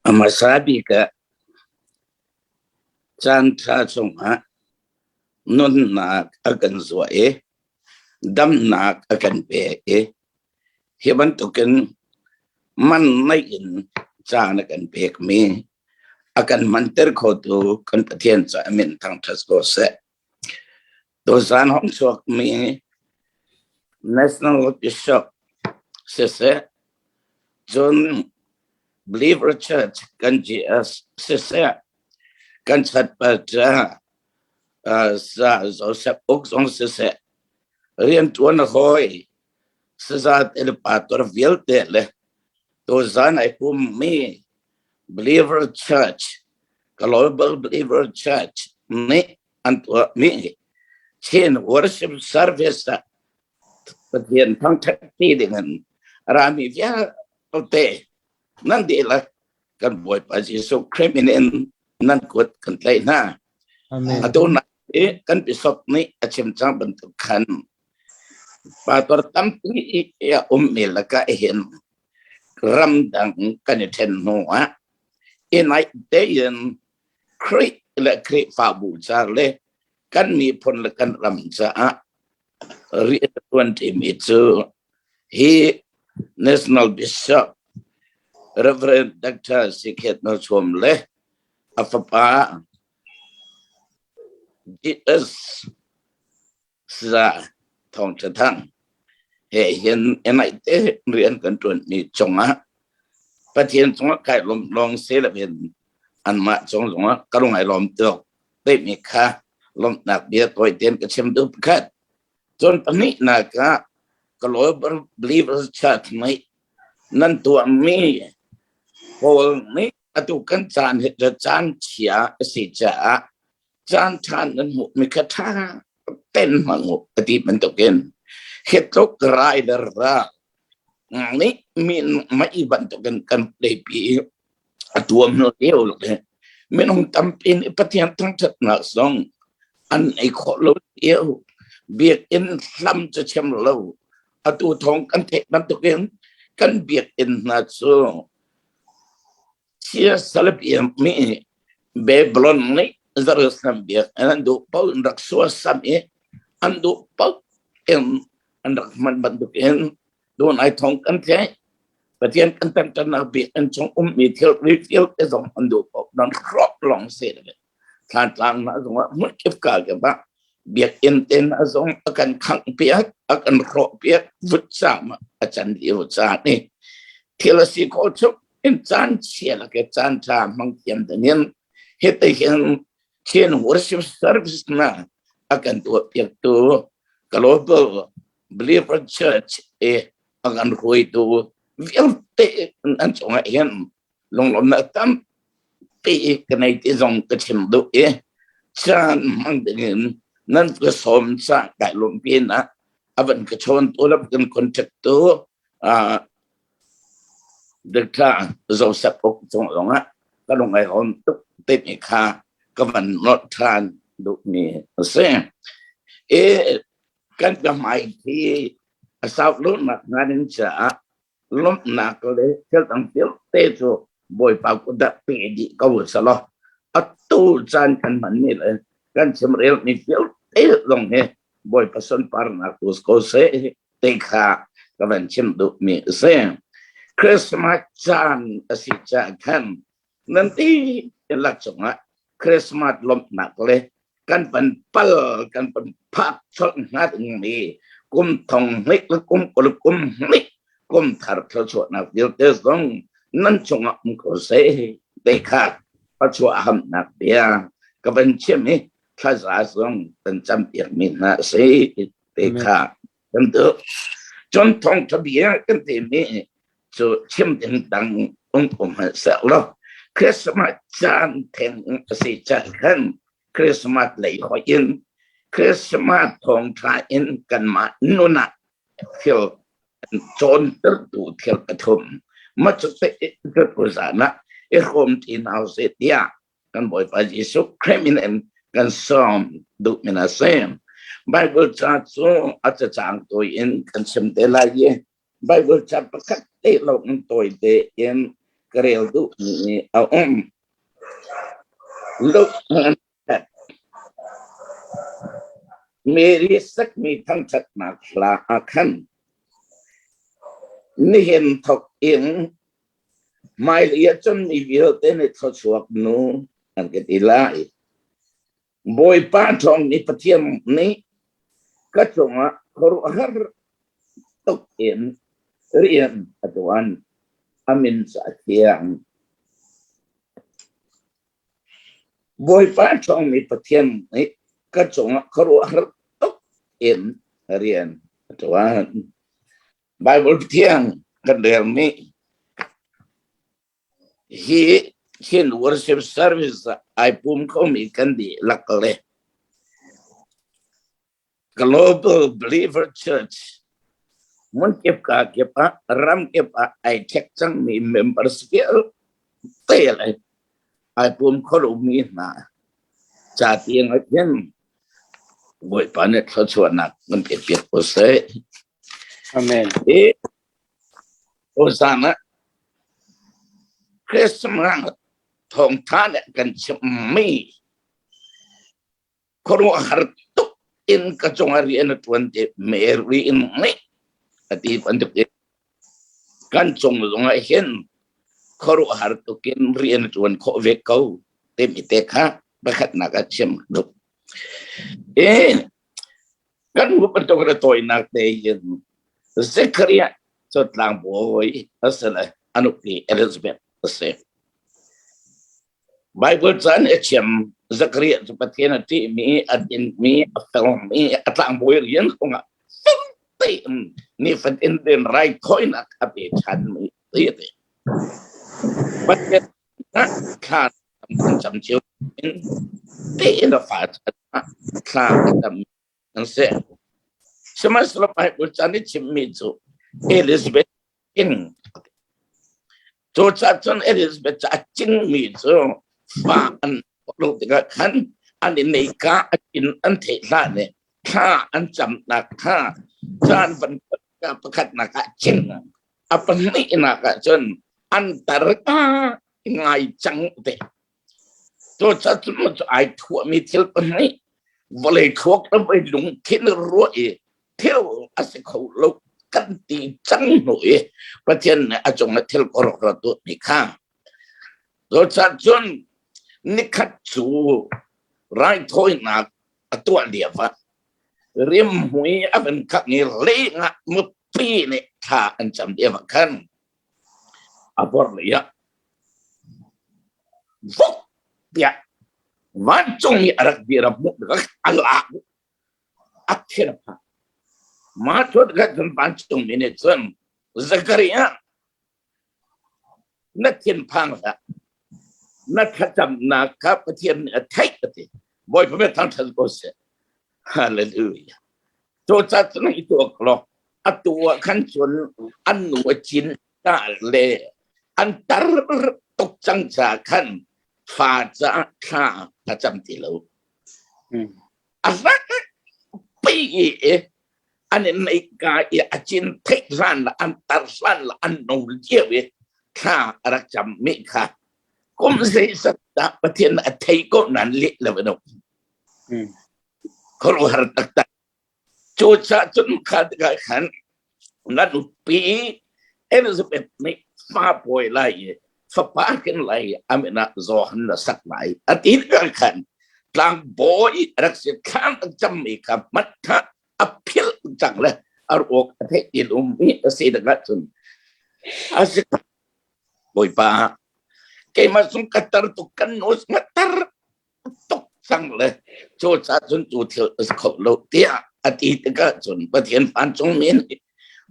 A hmasa bik ah caanṭha chungah nunnak a kan zuah i damnak a kan pek i hi bantukin man neih in caan a kan pekmi a kan hmanter khotu kan Pathian cu a min thangṭhat ko seh. Tuzaan hong chuakmi National Bishop siseh, cun Believer Church kan GS siseh, kan chatpalṭa Joseph Uk zong siseh, rianṭuan hawi saza te le pastor vialte le tuzaan ai pummi Believer Church Global Believer Church nih an tuahmi Chin Worship Service ah Pathian thangṭhat ti dingin rami vialte nan dihlak kan Bawipa Jesuh Khrih min in nan kut kan tlaih hna. Amen. Atu na i kan bishop nih a chim cang bantuk khan pastor tampi a ummi lakah hin ramdang kan i ṭhen hnu ah i naih tein Khrih le Khrihfabu ca le kan miphun le kan ram caah rian a ṭuan ṭimi cu hi National Bishop Reverend Dr. Sikhet Nawlchuam le a fapa GS Saya Thawng Ṭha Thang he hin i naih te rian kan ṭuanmi cungah Pathian cungah kai lawm lawng si loin anmah cung zongah ka lung ai lawm tuk timi kha lawmhnak bia tawi tein ka chim duh pakhat. Cun pahnihnak ah Global Believers Church nih nan tuahmi pawl nih atu kan caan hi cu caan chia a si caah caan ṭha nan hmuhmi kha ṭha ten hmang u a ti bantukin hi tluk rai le ra nih min mei bantukin kan leipi a tuam hnu lio le minung tampi nih Pathian thangṭhatnak zong an ei khawh lo lio biakinn hlam cu chim lo atu thawng kan theih bantukin kan biakinn hna cu Siasalbiakmi Babylon nih Jerusalem biakinn an duh paoh in rak suasam i an duh paoh in an rak hman bantukin tun ai thawng kan theih. Pathian kan tanṭannak biakinn chung ummi thilri vialte zong an duh paoh nan hrawk lawng si lo. Thlantlang hna zongah hmunkip ka kip ah biakinn te hna zong a kan khangh piak, a kan hrawh piak, vutcam ah a can lio caan i thil a si khawh chung in caan chia lak i caan ṭha hmang thiam dingin hiti hin Chin Worship Service na a kan tuah piaktu Global Believer Church i a kan hruaitu vialte an cungah hin lunglawmhnak tampi ka nei ti zong ka chim duh i caan hmang dingin nan ka sawm ca kai lawm pinah a van ka chawn tu le kan contact tu Dr. Joseph Uk cung zongah ka lung ai hon tuk timi kha ka van nolh ṭhan duhmi a si. I kan biahmai hi a sau lonak hnga ding caah lawmhnak le thil dang vialte cu Bawipa kut ah pe dih ko selaw atu caan kan hmanmi le kan chimrelmi vialte zong hi Bawipa sunparnak tu ko seh ti kha ka van chim duhmi a si. Christmas caan a si caah khan nan ti lak cungah Christmas lawmhnak le kan van pal kan van phak cholh hnga dingmi kum thong hnih le kum kul kum hnih kum thar thluachuahnak vialte zong nan cungah um ko seh te kha pachuah hamnak bia ka van chim i thlaza zong kan campiak mi hna a si te kha kan duh cun thawngtha bia kan timi cu chim ding dang um ko hmanh seh law Christmas caan theng a si caan khan Christmas lei hoih in Christmas thawngtha in kanmah nun ah thil cawntertu thil pathum ma cu te zan ah i hrawm ti hna usih tiah kan Bawipa Jesuh Khrih min in kan sawm duh min a si. Bible ca cu a cacang tawi in kan chim te lai i Bible ca pakhat te lo in tawi te in ka rel duhmi a um. Luke Mary sakmi thangṭhatnak hla ah khan nihin thawk in hmailei ah cun mi vialte nih thluachuak nu an ka ti lai. Bawipa ṭhawng nih Pathian nih ka cungah khuaruahhar tuk in rian a ṭuan. A min cu a thiang. Bawipa ṭhawngmi Pathian nih ka cungah khuaruahhar tuk in rian a ṭuan. Baibal Thiang kan relmi hi Chin Worship Service ah ai pum khomi kan dihlak le Global Believer Church hmunkip ka kip ah ram kip ah ai ṭhek cangmi members vialte le ai pum kho lomi hna ca tiang ah khin Bawipa nih thluachuahnak kan pe piak ko seh. Amen. Hi tuzaan ah Christmas thawngtha nih kan chimmi khuaruahhar tuk in ka cungah rian a ṭuan ti Mary in nih a ti bantuk in kan cung zongah hin khuaruahhar tuk in rian a ṭuan khawh ve ko timi te kha pakhatnak ah chim duh. E kan mu bantuk na tawinak te hin Zechariah cu tlangbawi a si le a nupi Elizabeth a si. Baibal caan a chim Zakariah cu Pathian a ṭihmi, a dinmi, a felmi, a tlangbawi rian kongah fel tein nifatin tein raithawinak a pe ṭhanmi ti a ti. Pathian thla kan cam cio in tein a fa thla a cam an si. Sihmanhsehlaw Baibal caan i chimmi cu Elizabeth king. Cucaah cun Elizabeth cu a cingmi cu fa an lo tikah khan an i neika a inn an theih hlan i thla an camnak kha caan van pakhatnak ah cing a pahnihnak ah cun an tar ngai cang te. Cucaah cun ai thuahmi thil pahnih vawlei thluak le vawlei lungthin ruah i thil a si kho lo kan ti cang hnu i Pathian nih a cung ah thil korok ra tuahmi kha. Cucaah cun nikhat cu raithawinak a tuah lio ah rimhmui a van khangh i lengah mipi nih thla an cam lio ah khan a bor lei ah vok tiah vancung i a rak dir a hmuh tikah a lak a thin a phang. Mah cu tikah cun vancungmi nih cun Zakariah na thinphang hlah na thlacamnak kha Pathian nih a theih a ti. Bawipa bia thangṭhat ko seh. Hallelujah. Cucaah cun hi tuak law atu ah khan cun an nu a cin ta le an tar tuk cang ca khan fa caah thla a cam ti lo. A rak pi i an in nei ka i a cin theih hlan la an tar hlan la an no lio i thla a rak cam mi kha kum zeizat dah Pathian a thei ko nan leh lo no. Khuaruahhar taktak. Cucaah cun kha tikah khan na nupi Elizabeth nih fa pawi lai i fapa kin lai a min ah Johan na sak lai a ti tikah khan tlangbawi rak si thlan an cammi kha hmat kha a philh cang le a ruak a theih ti ummi a si tikah cun a si Bawipa keimah zung ka tar tuk kan nu nga tar tuk cang le cucaah cun cu thil a si kho lo tiah a ti tikah cun Pathian vancungmi nih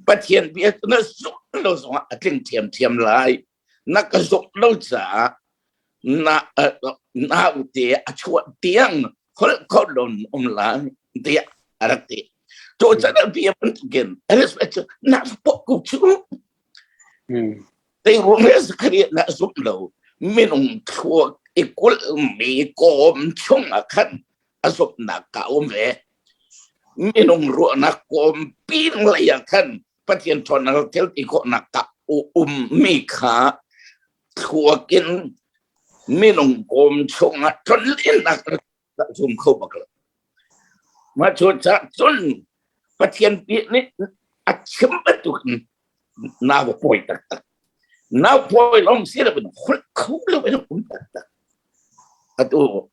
Pathian bia cu na zumh lo zongah a tling ṭhiamṭhiam lai na ka zumh lo caah na naute a chuah tiang holh kho lo um lai tiah a rak ti. Cucaah bia bantukin Elizabeth cu na poh ko cu Teiruang le Zakariah na zumh lo minung thluak i kulhmi kawm chungah khan a zumhnak ka um ve. Minung ruahnak kawm pin lei ah khan Pathian ṭhawnnak thil ti khawhnak ka ummi kha. Thluak in minung kawm chungah tonlinnak rak zum kho bak lo. Mah cu cah cun Pathian pi nih a chim bantuk in nau pawi taktak. Nau pawi lawng si lo in holh kho lo in um taktak. Atu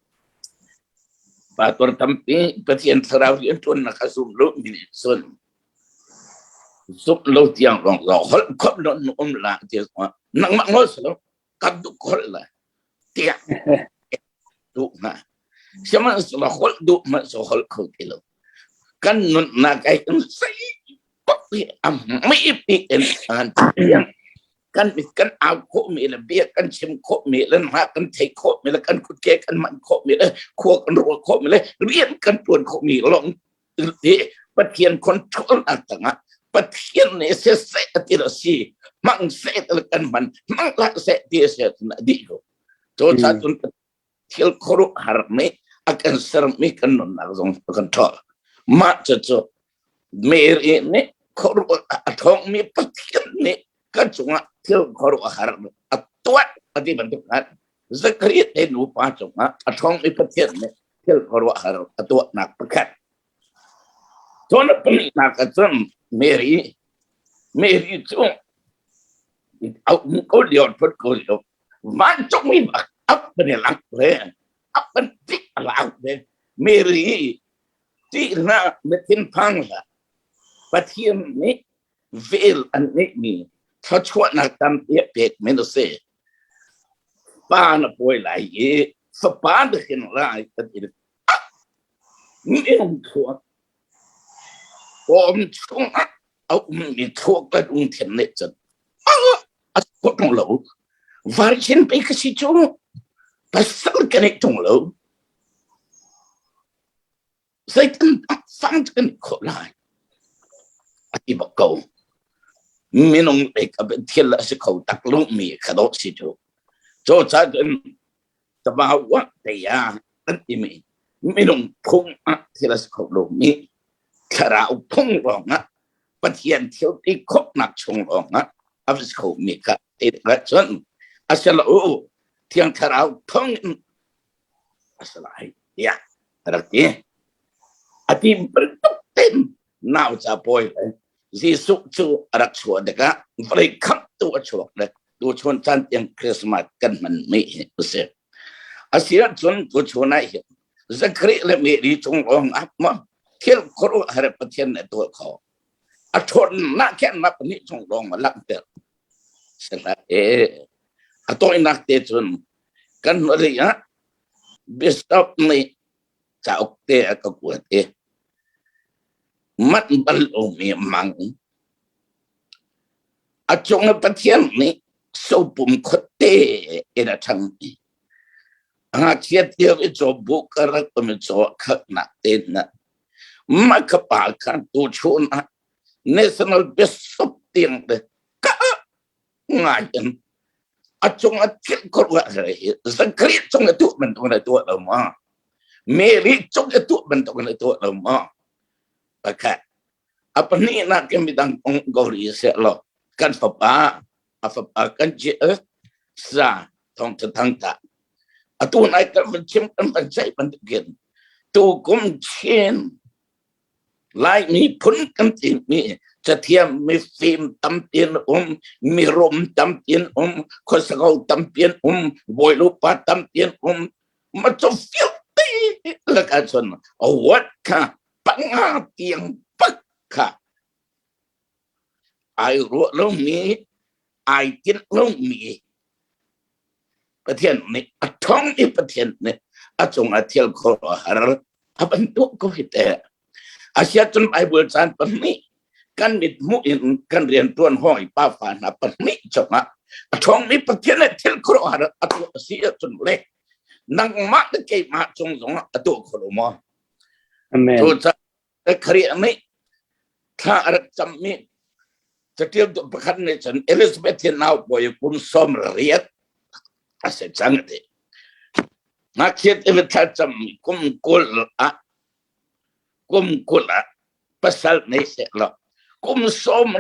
pastor tampi Pathian thlarau rian ṭuannak a zum lo mi nih cun zumh lo tiang lawng lawng holh khop lo nu um la ti nangmah ngol si lo kan duh holh la tiah duh hnga sihmanhsehlaw holh duh hmanh so holh kho ti lo kan nunnak ai kan sei bak hi a mei pi in an tiang kan mit kan au khawh mi le bia kan chim khawh mi le hna kan theih khawh mi le kan kutke kan man khawh mi le khua kan ruah khawh mi le rian kan tuan khawh mi lawng hi Pathian control nak tangah Pathian nih siseh ti lo si hmang seh ti kan hman hmang hlah seh ti seh na dih ko cu ca cun thil khuaruah har mi a kan ser mi kan nunnak zong kan thaw mah cu cu Mary nih khuaruah a thawng mi Pathian nih kan cungah thil khuaruah har a tuah a ti bantuk khan Zakariah te nupa cungah a ṭhawng i Pathian nih thil khuaruahhar a tuahnak pakhat. Cun a pahnihnak ah cun Mary, Mary cu a um ko lio, ṭhut ko lio, vancungmi bak ap ban i langh ve, ap ban tik a lang ve. Mary, ṭih hlah, na thinphang hlah. Pathian nih vel an ngeihmi thluachuahnak tampi a pekmi na si. Pa na pawi lai i fapa na hrin lai kan ti. Minung thluak pawm chungah a ummi thluak kan ungthin nih cun a khawh ṭung lo. Virgin pei ka si cu pasal ka neih ṭung lo. Zeitindah fang kan khawh lai? A ti bak ko. Minung lei ka thil a si kho tak lo mi kha dawh si cu. Cu ca cun tabawa te ya kan ti mi minung phung ah thil a si kho lo mi thlarau phung lawng ah Pathian thil ti khawhnak chung lawng ah a si kho mi kha te cun a si lo thiang thlarau thawng in a si lai tiah a rak ti. A ti bantuk tein nau ca pawi le Jesuh cu a rak chuah tikah vawlei khamhtu a chuak le tuchun caan tiang Christmas kan hmanmi hi a si. A si ahcun tuchun ah hin Zakari le Mary cung lawng ah maw thil khuaruahhar Pathian nih a tuah khawh. A ṭhawnnak khennak nih cung lawng a langhter. Sihlah e a tawinak te cun kan hnulei ah bishop nih cauk te a ka kuat i manh bal lomi mang a cung ah Pathian nih sopum khuate in a ṭhang i ngakchia lio i caw bu ka rak um i caw khalhnak te na mah ka pa khan tuchun ah national bishop tiang te ka ngai in a cung a thil khuaruah hi Zakariah cung a tuah bantuk in a tuah lo maw Mary cung a tuah bantuk in a tuah lo maw pakhat a pahnihnak in midang kong ko ri seh law kan fapa a fapa kan ci sa thong thang ta atu nai kan van chim kan van ceih bantukin tu kum chin Laimi phun kan timi cathiam mifim tampi an um, mirum tampi an um, khuasako tampi an um, bawilupa tampi an um. Ma cu vialte lakah cun award kha panga tiang pak kha ai ruah lomi ai tinh lomi Pathian nih a ṭhawng i Pathian nih a cungah thil khuaruahhar a van tuah ko hi teh. Asiahcun Bible caan pahnih kan mit hmuh in kan rianṭuan hawi pa fa hna pahnih cungah a ṭhawngmi Pathian nih thil khuaruahhar a tuah a si ahcun le nangmah le keimah cung zongah a tuah kho lo maw? Amen. Cucaah Khrih nih thla a rak cammi catial pakhat nih cun Elizabeth hi nau pawi kum 18 a si cang ti. Ngakchiat i thla cammi kum 20 ah kum 20 ah pasal nei seh law kum 60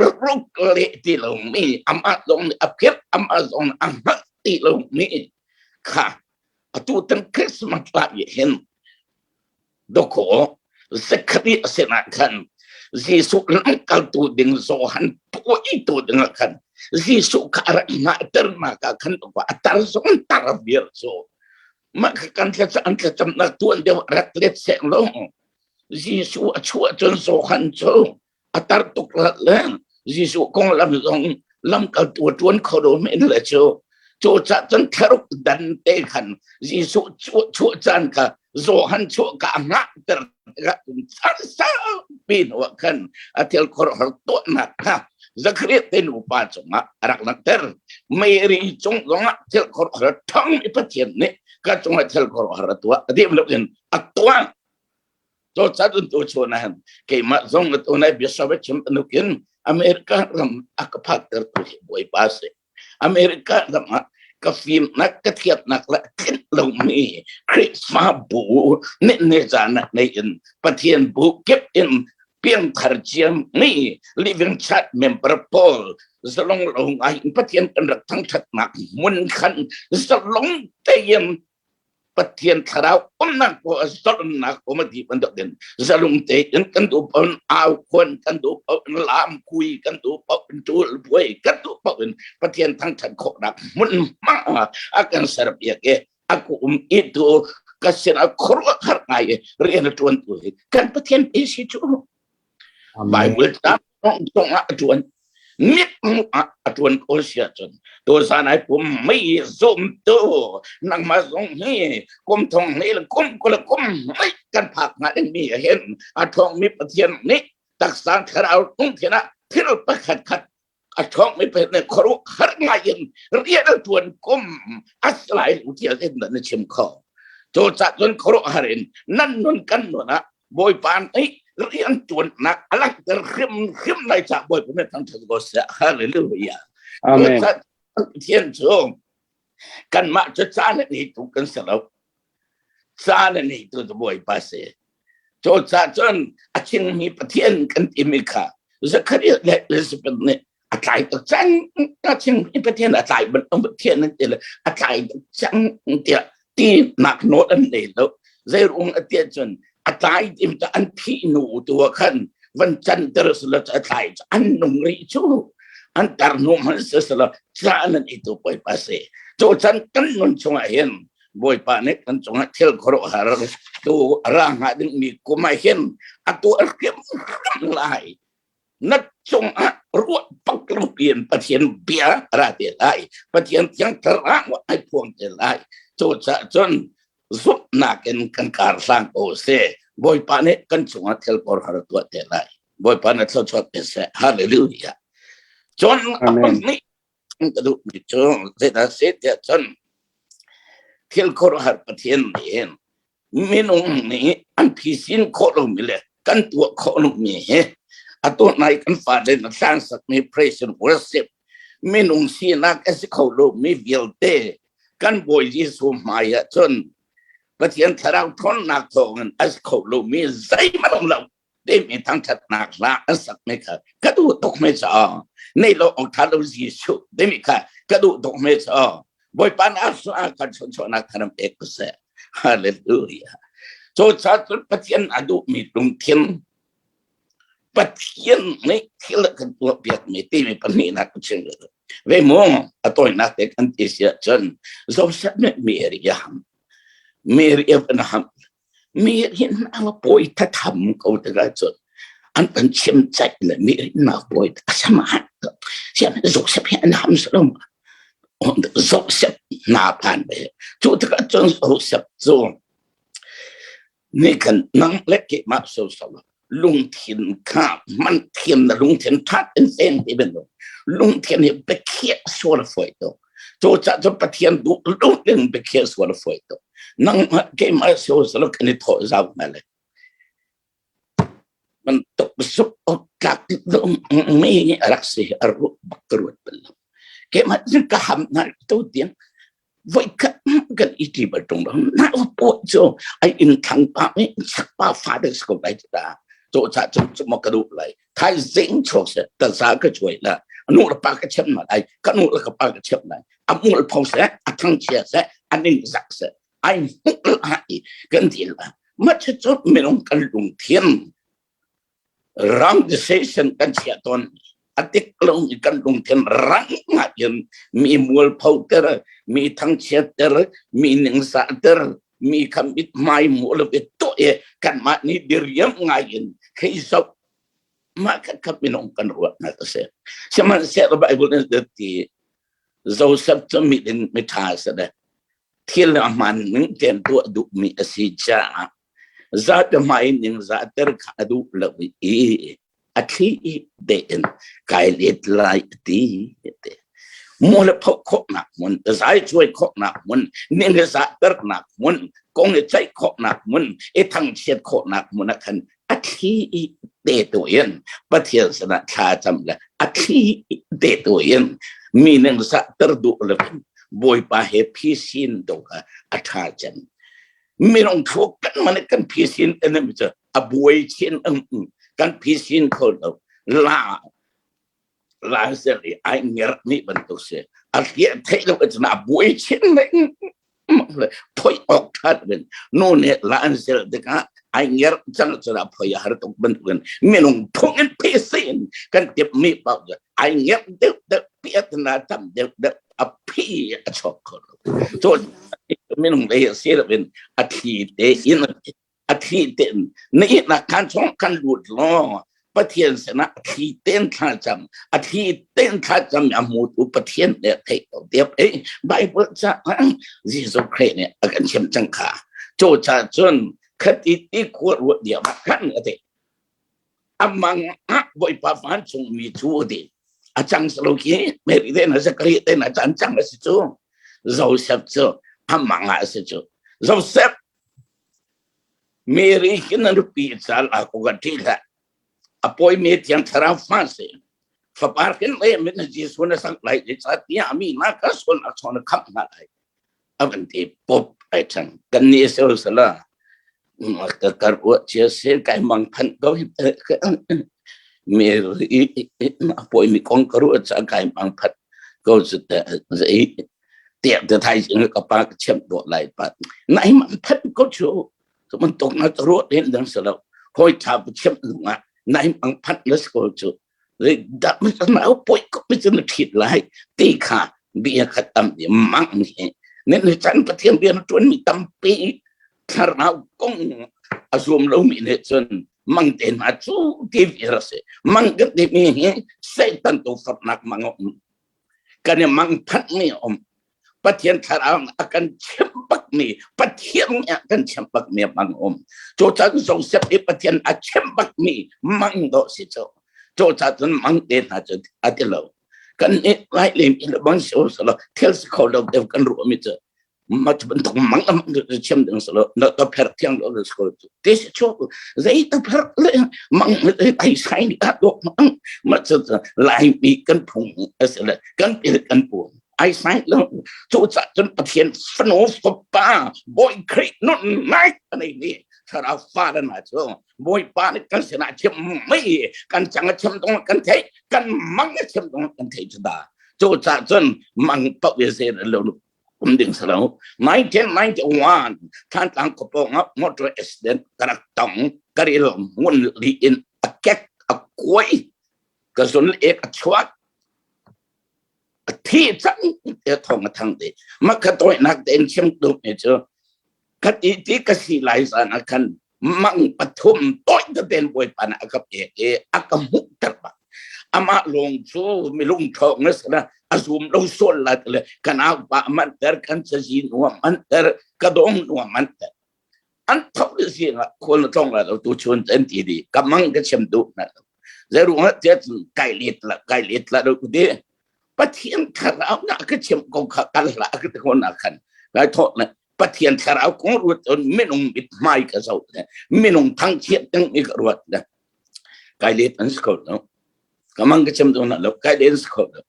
le ti lomi amah zong nih a phirh amah zong nih a hngalh. ti lo mi kha atu tan Christmas lai hin doko Zekhari a sinah khan Jesuh lamkaltu ding Johan puaitu ding ah khan Jesuh kha a rak hngahternak ah khan a tar zong tar viar cu mah kha kan thlacam an thlacamnak tuan deuh rak let seng lo Jesuh a chuah cun Johan cu a tar tuk le Jesuh konglam zong lamkaltu a ṭuan kho lo men le cu cu cah cun thlaruk dan te khan Jesuh chuah caan kha Johan chuah ka ngahter tikah caan saupi hnu ah khan a thil khuaruahhar tuahnak kha Zachariah te nupa cungah a rak langhter. Mary cung zongah thil khuaruahhar ṭhang i Pathian nih ka cungah thil khuaruahhar a tuah. A dim loin a tuah. To cun tu chun ah keimah zong tu nai biasa chim anukin America ram a ka phakter tu hi Bawipa si. America ram ah ka fimnak ka thiamnak le tlinh lomi Khrihfa bu nih ne zan nei in Pathian bu kip in piangthar ciam mi living church member pawl zalong lo ngai in Pathian kan rak thangthatnak hmun khan zalong tein Pathian thlarau umnak ko zalonnak um a ti bantuk in zalung tein kan duh paoh in au khuan kan duh paoh in lam kui kan duh paoh in ṭul buai kan duh paoh in Pathian thangṭhat khawhnak hmunhma a kan serpiak i a ku um i tu ka sin a khuaruahhar ngai i rian a ṭuan tu hi kan Pathian pe si cu. Bible ca tong ah a ṭuan mit ah a ṭuan ko si ahcun tu zan ai pum mei zum tu nangmah zong hi kum thong nih le kum kul kum mei kan phak hnga ding mi hin a ṭhawng mi Pathian nih taksa thlarau lungthin ah thil pakhat khat a ṭhawng mi Pathian nih khuaruah har ngai in rian a ṭuan kum a si lai lo tiah in na chim kho. Cu cah cun khuaruah har in nan nun kan nun ah Bawipa nih rian ṭuannak a langhter hrimhrim lai cah Bawipa nih thangṭhat ko seh. Hallelujah. Amen. Pathian cu kanmah cu caan a ngeitu kan si lo. Caan a ngeitu cu Bawipa si. Cu cah cun a chimmi Pathian kan timi kha Zechariah le Elizabeth nih a tlai tuk cang a chimmi Pathian a tlai bantuk Pathian an ti le a tlai tuk cang tiah tinak nawl an nei lo. Zeiruang a tiah cun a tlai tim cu an thih hnu tu ah khan van canter silo cu a tlai cu an nung rih cu an tar hnu hmanh si silo caan an i tu Bawipa si. Cu chan kan nun chungah hin Bawipa nih kan cungah thil khuaruahhar tu ra hnga dingmi kum ah hin atu a hrim hrim lai na cungah ruah pak in Pathian bia ra te lai Pathian thiang thlarau ai phuang te lai cu caah cun zumhnak in kan kar hlang ko se Bawipa nih kan cungah thil khuaruahhar tuah te lai Bawipa nih thluachuah pe seh hallelujah cun Amen. nih ka duhmi cu zeidah si tiah cun thil khuaruahhar Pathian nih minung nih an phisin khawh lomi le kan tuah khawh lomi hi atu nai kan fale na hlan sakmi praise and worship minung sinak a si kho lomi vialte kan Bawi Jesuh hmai ah cun Pathian thlarau ṭhawnnak thawngin a si kho lomi zeihmanh um lo timi thangṭhatnak hla an sakmi kha ka duh tuk me caah nei lo awk ṭha lo Jesuh timi kha ka duh tuk me caah Bawipa na hla kan chawnchuahnak tharam pek ko seh. Hallelujah. Cu ca cun Pathian a duhmi lungthin Pathian nih thil a kan tuah piakmi timi pahnihnak ka chim ve mu a tawinak te kan ti si ahcun Joseph nih Mary a ham Mary a van ham Mi rinnak pawi thatham ko tikah cun an kan chim ceih le mi rinnak pawi a sama siam Joseph hi an ham salo Joseph na phan ve cu tikah cun Joseph cu ni kan nang le keimah so so lungthin kha man thiam na lungthin that in sen ti ben lungthin hi biakhiah sual foi to cu ca cu Pathian duh lungthin biakhiah sual foi to nangmah keimah so salo kan i thawh zau na le bantuk zuk tlak mi rak si a ruat bak ka ruat bal lo keimah ka ham na to tiang voikhat kan i ṭi bal ṭung lo na po cu ai in thlang pa mi sak pa fa de ko lai ta to cha chu chu mo ka du lai thai zing chok se ta sa ka chuai la. Nu le pa ka chimh hna lai, ka nu le ka pa ka chimh lai. A mual pho seh, a thangchia seh, a ningzak seh, ai hmuh lai kan ti la. Mah cu minung kan lungthin wrong decision kan chiah tawn. A dik lo mi kan lungthin rang in mi mualpho ter, mi thangchiat ter, mi ningzah ter, mi kha mithmai hmuh lo i tuah i kanmah nih diriam ngai in hei zoh mah kha kha minung kan ruahnak a si. Sihmanhsehlaw Bible nih ti Joseph cu mi ding mi ṭha a si le thil a hmaan ning tein tuah duhmi a si caah zapi hmai ning zahter kha a duh lo i a thli tein kai let lai a ti. Mu le phoh khawhnak hmun, zai cuai khawhnak hmun, ning le zahternak hmun, kong i ceih khawhnak hmun, i thangchiat khawhnak hmun ah khan a thli te tu in Pathian sinah thla cam le a thli te tu in mi ning zahter duh lo in Bawipa he phisin do kha a ṭha cem. Minung thu kan man kan phisin an cu a buai chin kan phisin kho lo la la ser i ai nger mi bantuk si a hliah theih lo cun a buai chin le phoi awk that bin nu nih la an sel tikah ai nger cang cun a phoi a har tuk bantukin minung phung in phisin kan tip mi paoh cu ai nger deuh deuh piat na tam deuh deuh a phi a chok kho lo to minung lei si lo in a thli te in a thli tein na ihnak khaan chung kan lut law Pathian sinah a thli tein thla cam a thli tein thla cam a hmutu Pathian nih a theih ko tiap ei Bible ca Jesuh Khrih nih a kan chim cang kha cu ca cun khati ti khua ruat diam ah khan a ti amang ah Bawipa vancung mi cu a ti a cang salo khi Mary te na Zakari te na chan cang a si cu Joseph cu amang ah a si cu Joseph Mary hi na nupi cal a ko kan ṭih hlah. A pawimi Thiang Thlarau fa si. Fapar kin le min na Jesuh na sak lai ti ca tiah mi na ka sual a chawn khamh hna lai. A van ti pop ai ṭhang. Kan ni sel sala. Ka kar ua chia se kai mang phan ko hi. Mary a pawimi kong ka ruah ca kai mang phat ko cu te zei tiah te thai in ka pa ka chiam dawh lai pa nai man that ko chu so man tok na ruat den dang salo hoi tha bu chiam lunga nai mang phat le ko chu le da mi na poi ko mi chu na thit lai ti kha bia khat tam ni mang ni ne ne chan pathian bia na tuan mi tampi thlarau kong a zum lo mi ne chun mang te na chu ti vi ra se mang ka ti mi hi satan to fat nak mang Kan i mangphanh mi a um. Pathian thlarau a kan chimh bakmi Pathian nih a kan chimh bakmi mang um. Cu caan Joseph i Pathian a chimh bakmi mang dawh si cu. Cu cun mang te hna cu a ti lo. Kan i lai lem in bang si lo thil si kho lo deuh kan ruah mi cu ma cu bantuk mang a mang cu chim ding si lo na to pher thiang lo si ko cu te si chu zei to pher le mang ai sai ni a dok mang ma cu lai mi kan phung a si le kan pil kan pu ai sai lo cu ca cun pathian fano fapa bawi khrih nun nai anei ni thlarau fa le na cu bawipa nih kan sinah chim mei kan chang a chim dong kan thei kan mang a chim dong kan thei cu da cu ca cun mang pau ye ze lo um ding si lo 1991 Thantlang khuapawng ah motor accident ka rak tong ka ril ngun li in a kek a kuai ka zun ek a chuak a thi cang te thong a thang te ma ka toinak tein chim tu mi cu khat i ti ka si lai zan ah khan mang pathum tawi teten bawipa nih a ka pek i a ka hmuhter bak amah lawng cu milung ṭhawng na si a zum lo sual la le kan au pa man ter kan cazi nuam man ter ka dong nuam man ter an tho le zing ah khual na tlong la lo tu chun an ti di ka mang ka chim duh na lo zei ruang ah tiah cun kai let la kai let la do ti pathian thlarau na ka chim ko kha kal hlah ka ti ko na khan kai thawh na Pathian thlarau kong ruat cun minung mithmai ka zoh le minung thangchiat ding mi ka ruat le kai let an si kho lo ka mang ka chim tu na lo kai let an si kho lo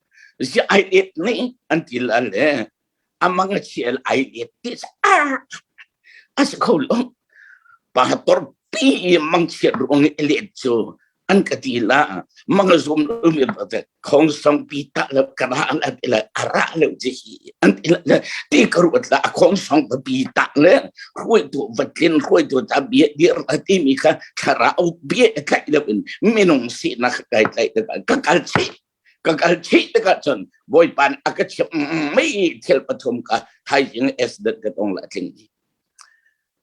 si ai let ni an ti la le amang a chial ai let ti a a si kho lo pa tor pi mang chiat ruang i let cu. An ka ti la mang zum mi khong song pi ta la ka ra la ti la ara le ji hi an ti la ti ka ruat la khong song pi ta le hruai tu vatlin hruai tu ta bia dir la ti mi kha thlarau bia tlaih lo in minung si na kai tlaih ka kal chi ka kal chih tikah cun Bawipa nih a ka chimh mi thil pathum kha thaizing accident ka tong la tling dih.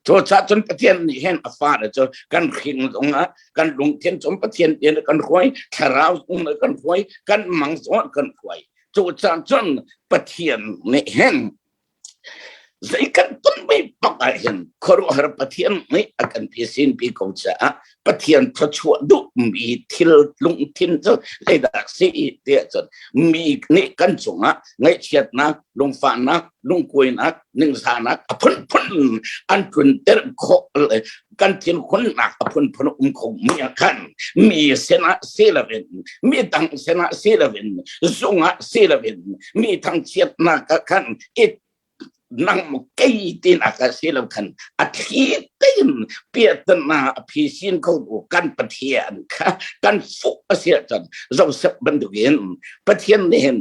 Cucaah cun Pathian nih hin a fale cu kan hring zongah kan lungthin cun Pathian in kan hruai, thlarau zong kan hruai, kan mang zong kan hruai. Cucaah cun Pathian nih hin Zei kan tonmi bak ah hin khuaruahhar Pathian nih a kan phisin pi ko caah Pathian thluachuah duhmi thil lungthin cu zeidah si tiah cun mi nih kan cungah ngaihchiatnak, lungfahnak, lungkuainak, ningzahnak a phunphun an tlunter khawh le kan thinhunnak a phunphun um kho mi ah khan mi sinah si loin mi dang sinah si loin zung ah si loin mi thangchiatnak ah khan i nang kei tinak ah si lo khan a thli tein piahtana a phisin kho tu kan Pathian kha kan fuh a si ahcun Joseph bantukin Pathian nih hin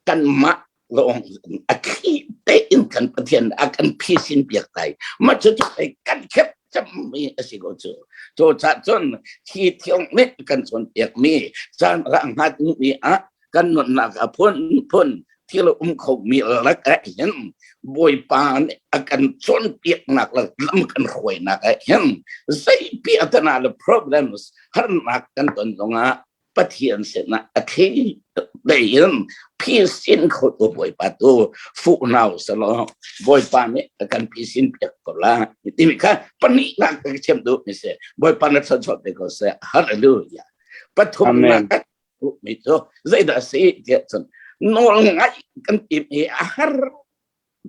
kanmah lawng a thli tein kan Pathian a kan phisin piak lai mah cu kan khep cemmi a si ko cu cu ca cun thi thiang nih kan cawnpiak mi caan ra hngat mi ah kan nunnak a phun phun thil um kho mi lak ah hin Bawipa nih a kan cawnpiaknak le lam kan hruainak ah hin zeipi atana le problems harnak kan ton zongah Pathian sinah a thli tein phisin kho tu Bawipa tu fuh nau selaw Bawipa nih a kan phisin piak ko la timi kha pahnihnak ka chim duh mi si Bawipa na thluachuah pe ko seh hallelujah pathumnak ka duh mi cu zeidah si tiah cun nawl ngaih kan tim i a har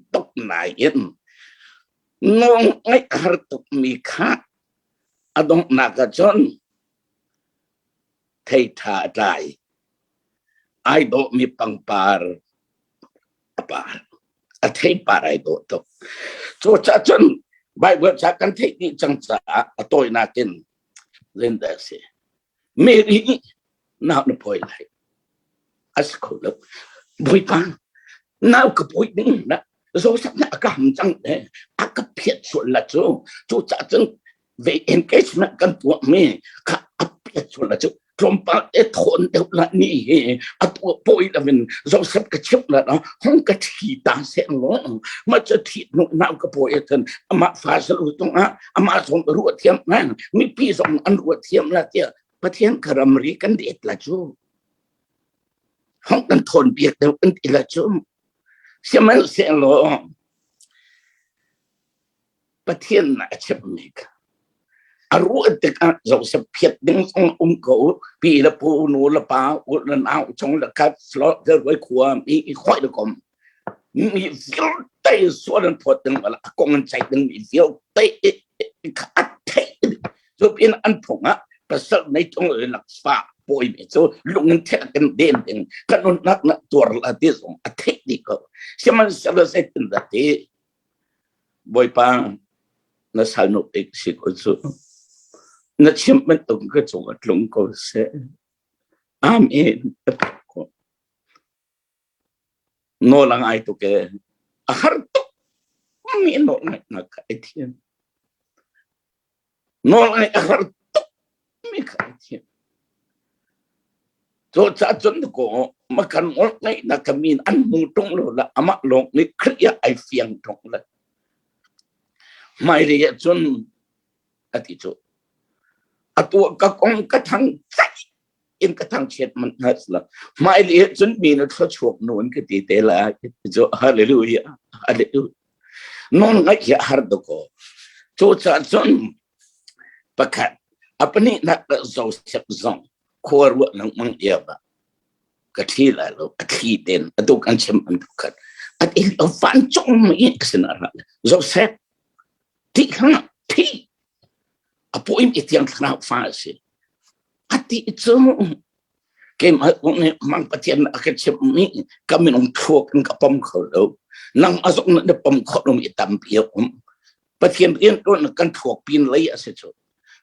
tuk nain nawl ngaih a har tuk mi kha a donghnak ah cun Thei ṭha a tlai. Ai dawhmi pangpar a par. A theipar ai dawh tuk. Cucaah cun Bible ca kan theih dih cang caah a tawinak in zeidah a si. Mary nih nau na pawi lai. A si kho lo. Bawipa, nau ka pawi ding na Joseph nih a ka ham cang te a ka phiat sual la cu. Cucaah cun ve engagement kan tuahmi kha a piat sual cu tlawmpal te thawn deuh la ni hi a tuah pawi loin Joseph ka chimh la no hong ka thi ta seh law ma cu thi nu nau ka pawi ahcun amah fa salu tungah amah zong ruah thiam ngan mipi zong an ruah thiam la tiah Pathian ka ramri kan det la cu hong kan thawn biak deuh kan ti la cu sihmanhsehlaw Pathian nih a chimhmi kha a ruah tikah Joseph phiat ding zong um ko pi le pu nu le pa u le nau chung le khat slot le ruai khua mi i khoi le kom mi vialte sual an phawt ding wala a kong an ceih ding mi vialte kha a theih cu pin an phung ah pasal nei tung le lakfa pawi mi cu lung in thek kan den ding kan nunnak na tuar la ti zong a theih dih ko sihmanhsehlaw zeitin dah ti Bawipa, na salnu pek si ko cu. Na chimh bantuk ka cung a tlung ko seh. Amen. Ka pek ko. Nawl a ngai tuk e. A har tuk mi nawl ngaihnak kha ai thiam. Nawl ngaih a har tuk mi kha ai thiam. Cucaah cun ko makan ngol ngaihnak ka min an hmu ṭung lo la amah lawng nih Khrih ah ai fiang ṭung le hmailei ah cun a ti cu atu ka kong ka thang caih in ka thangchiat man hna la hmailei ah cun mi na thluachuak nu an ka ti te la cu hallelujah hallelujah nawl ngaih hi a har tuk ko cucaah cun pakhat a pahnihnak Joseph zong khua ruah lengmang iap ah ka thli lai lo a thli ten atu kan chim an khat at in vancung mi a sin ra Joseph ti hlang thi a puim i tiang thlarau fa a si a ti cu keimah nih mang Pathian a ka chimhmi ka minung thluak in ka pom kho lo nang a zong na pom kho lo mi tampi a um Pathian rian tuan kan thluak pin lei a si cu.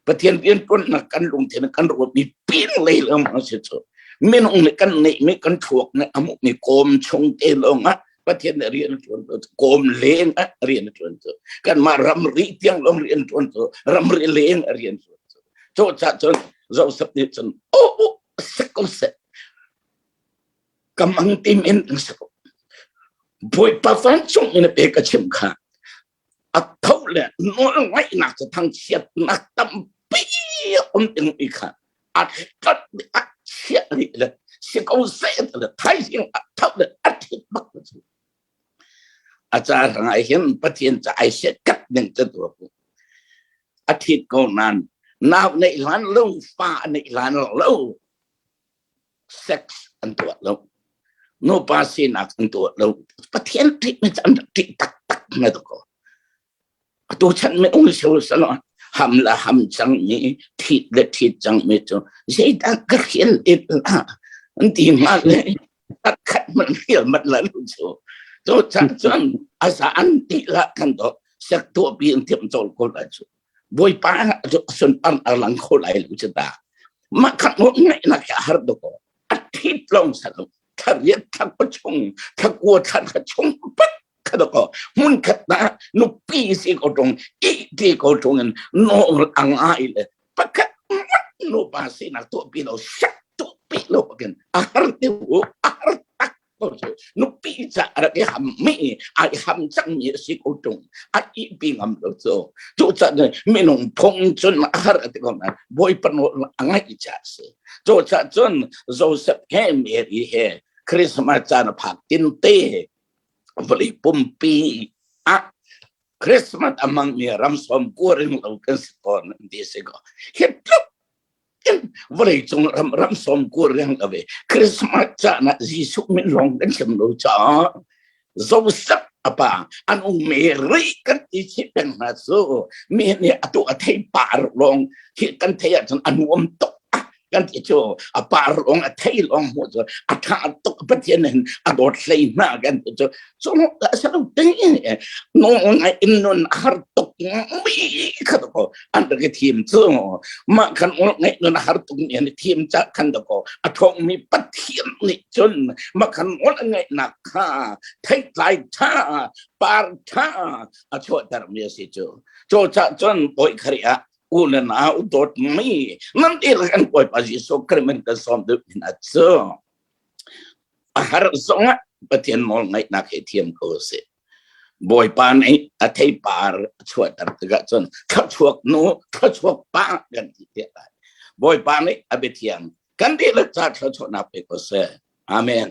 Pathian rianṭuannak kan lungthin kan ruatmi pin lei lawng a si cu. Minung nih kan neihmi kan thluak nih a hmuhmi kawm chung te lawng ah Pathian nih rian a ṭuan cu kawm leng ah rian a ṭuan cu. Kanmah ramri tiang lawng rian ṭuan cu ramri leng a rian ṭuan cu. Cucaah cun Joseph nih cun oh sek ko seh ka mang tim in an si ko. Bawipa vancung in a pe ka chim kha a tho le nawl ngaihnak cu thangchiatnak tampi a um ding i kha a tat a chiah rih le si ko seh le thaizing a tho le a thit bak cu a ca hrangah hin Pathian ca ai set kat ning cu tu a thit ko nan nau neih hlan lo fa neih hlan lo sex an tuah lo nupa sinak an tuah lo Pathian ṭih mi an rak ṭih taktak na ko atu chan mi ung sio salo ham la ham cang mi thit le thit cang mi cu zeidah ka hrial it la an ti hnga le khat man hrial mat la lu cu cu chan cun asa an ti la kan do sek tuah pi an thiam chol ko la cu Bawipa sunpar a lang kho lai lo cu ta. Mah kha ngaihnak a har tuk ko. A thit lawng sa lo. Thla riat thla pa chung, thla kua thla kha chung pat kha ko. Hmun khat na nupi si ko tung, i ti ko tung in nawl a ngai le pakhat nu pa sinak tuah pi lo, shak tuah pi lo pakin a har ti u, a har tak ko cu nupi ca a rak i ham mi ai ham cang mi a si ko tung a i pi ngam lo cu cu ca minung phung cun a har a ti ko na bawipa nawl a ngaih ca si cu ca cun Joseph he Mary he Christmas caan a phak tin te vawlei pumpi ah Christmas a hmang mi ram sawm kuaring lo kan si tawn an ti si ko hi tluk vawlei cung ram ram sawm kur reng lo ve Christmas caan ah Jesuh min lawng kan chim lo caah Joseph apa an um Mary kan ti chih peng hna cu mi nih atu a thei par lawng hi kan thei ahcun a nuam tuk kan ti cu a par lawng a thei lawng hmuh cu a tha tuk Pathian hin a dawt hlei hna kan ti cu cu a lo ting no ngai in nun a har tuk mi kha ko an rak i thim cu mah khan ngaih nun a har tuk mi an i thim ca khan ko a ṭhawng mi Pathian nih cun mah khan ngaihnak kha theitlai ṭha par ṭha a chuahter mi a si cu cu cah cun bawi khari ah u le nau dawt mi nan ti kan Bawipa Jesuh Khrih min kan sawm duh min a cu a har zongah Pathian nawl ngaihnak he thiam ko sih. Bawipa nih a theipar a chuahter tikah cun thluachuak nu, thluachuak pa kan ti te lai. Bawipa nih a biathiang kan dihlak ca thluachuahnak pe ko seh. Amen.